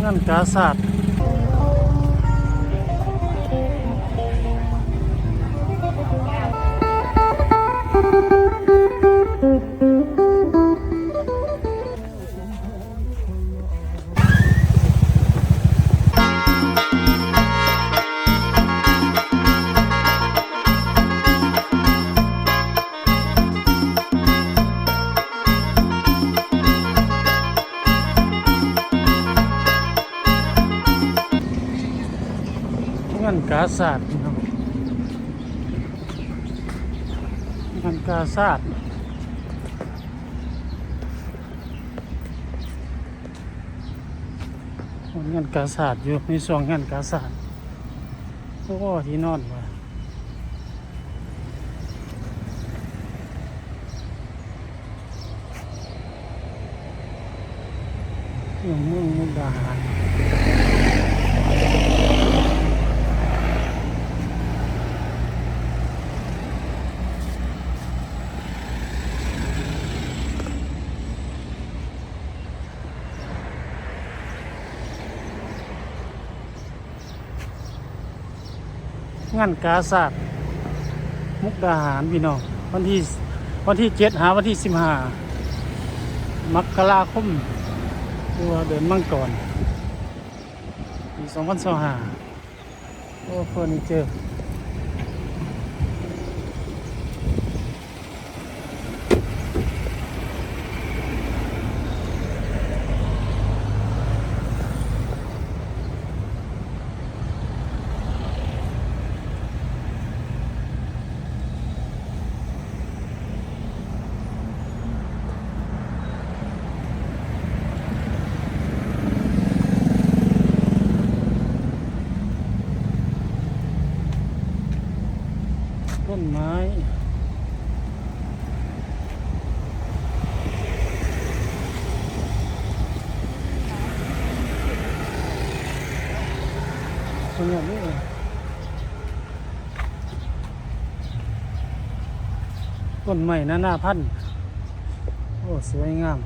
ງານກາຊາດ ງານກາຊາດພີ່ນ້ອງ ງານກາຊາດ ງານກາຊາດຢູ່ ໃນຊ່ວງງານກາຊາດ ໂອ້ ທີ່ນອນວ່າ ຢູ່ເມືອງມຸກດາຫານ. ງານກາຊາດມຸກດາຫານພີ່ນ້ອງ ວັນທີ ວັນທີເຈັດຫາວັນທີສິບຫ້າ ມັກກະລາຄົມ ຫຼືວ່າເດືອນມັງກອນ ປີສອງພັນຊາວຫ້າ. ໂອ້ ເຟີນີເຈີ ຕົ້ນໄມ້ ຕົ້ນໄມ້ນີ້ ຕົ້ນໄມ້ນານາພັນ ໂອ້ ສວຍງາມ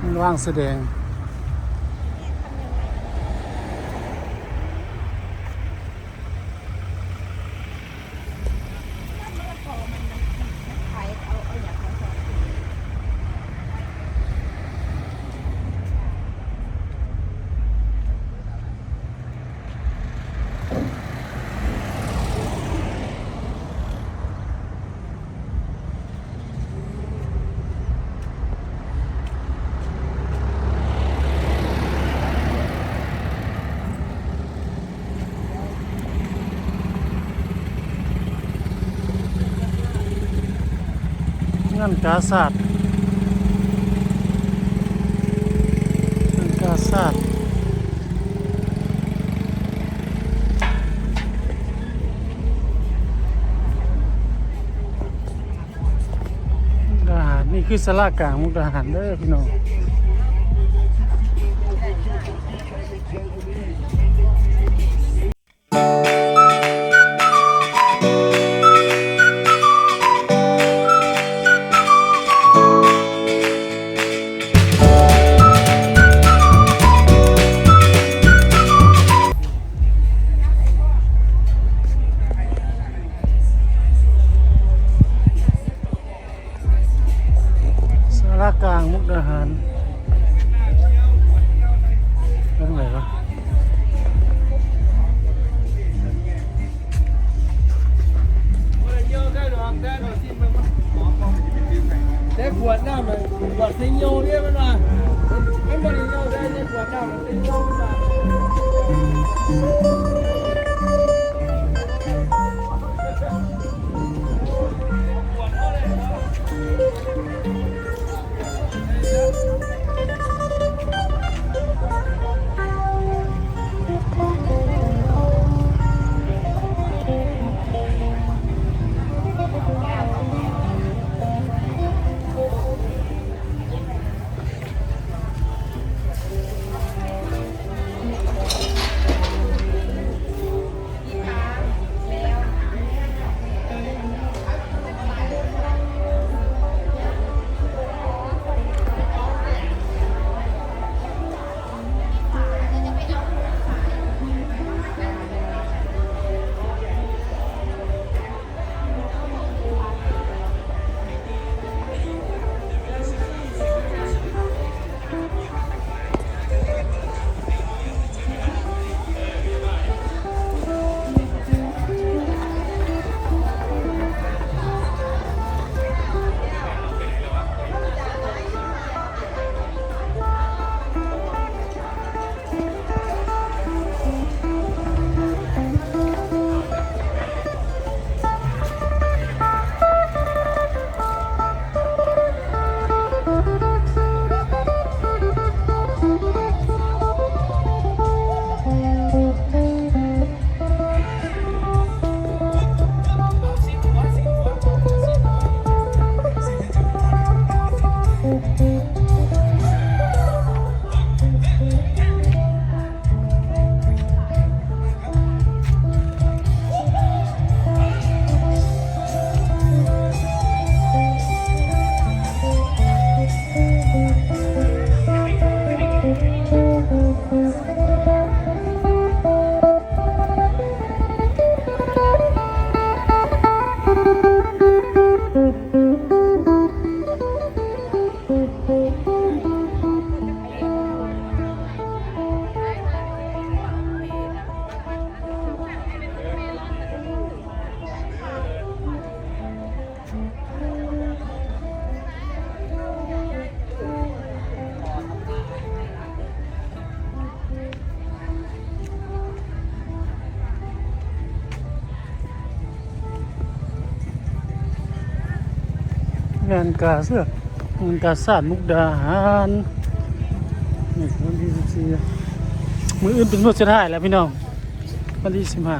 ມັນວາງສະແດງ. ງານກາຊາດ ງານກາຊາດ ມຸກດາຫານ ນີ້ຄືສາລາກາງມຸກດາຫານເດີພີ່ນ້ອງ. ສາລາກາງມຸກດາຫານ. ງານກາຊາດ ງານກາຊາດມຸກດາຫານ ນີ້ວັນທີສິບສີ່ ມື້ອື່ນເປັນມື້ສຸດທ້າຍແລ້ວພີ່ນ້ອງ ວັນທີສິບຫ້າ.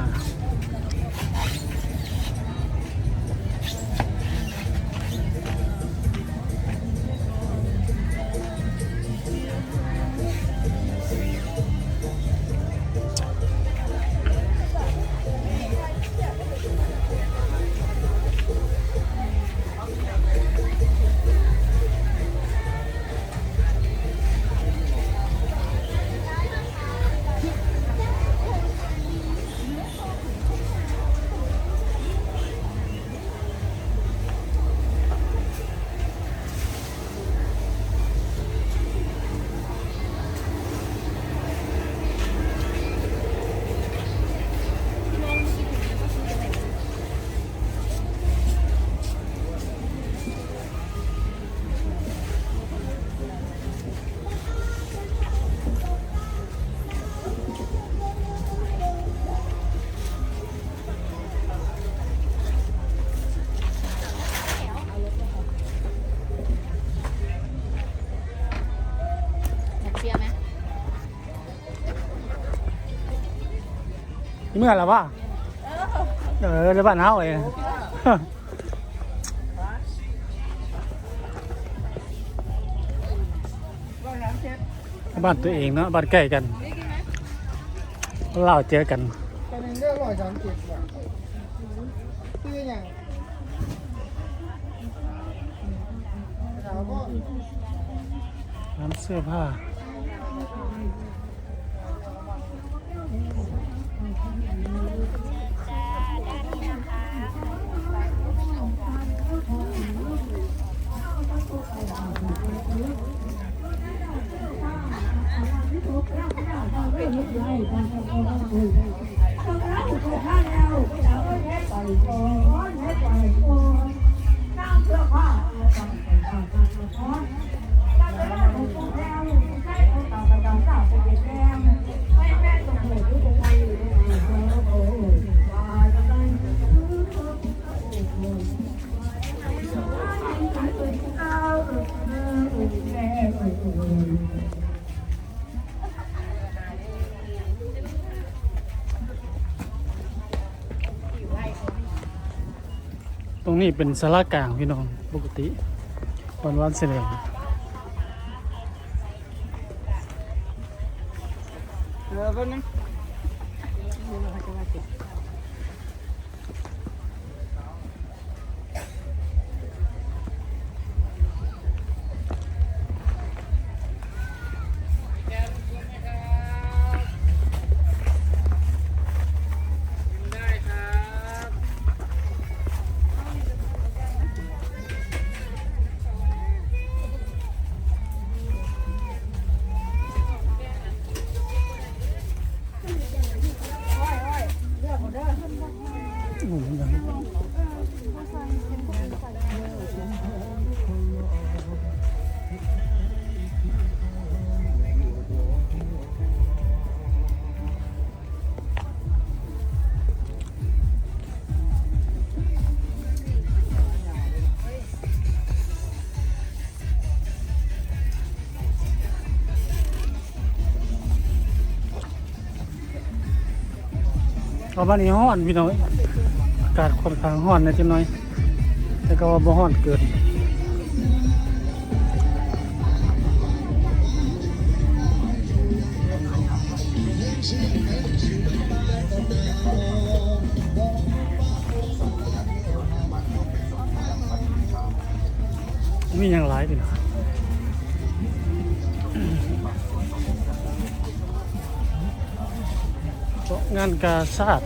ເມື່ອລະວະ ເອີ ໃນບ້ານເຮົາເອງ ບ້ານຕົວເອງເນາະ ບ້ານໃກ້ກັນ ລາວເຈີກັນ. ຮ້ານເສື້ອຜ້າ. ຕົງນີ້ເປັນສາລາກາງພີ່ນ້ອງ ປົກກະຕິວັນ ວັນສະແດງ. ເອີ ແປັບໜຶ່ງ. ເອົາ ບາດນີ້ຮ້ອນພີ່ນ້ອງເອີຍ ອາກາດຂ້ອນຂ້າງຮ້ອນແດ່ຈັກໜ່ອຍ ແຕ່ກໍວ່າບໍ່ຮ້ອນເກີນ. ມີຫຍັງຫຼາຍຕິນະ ເພາະງານກາຊາດ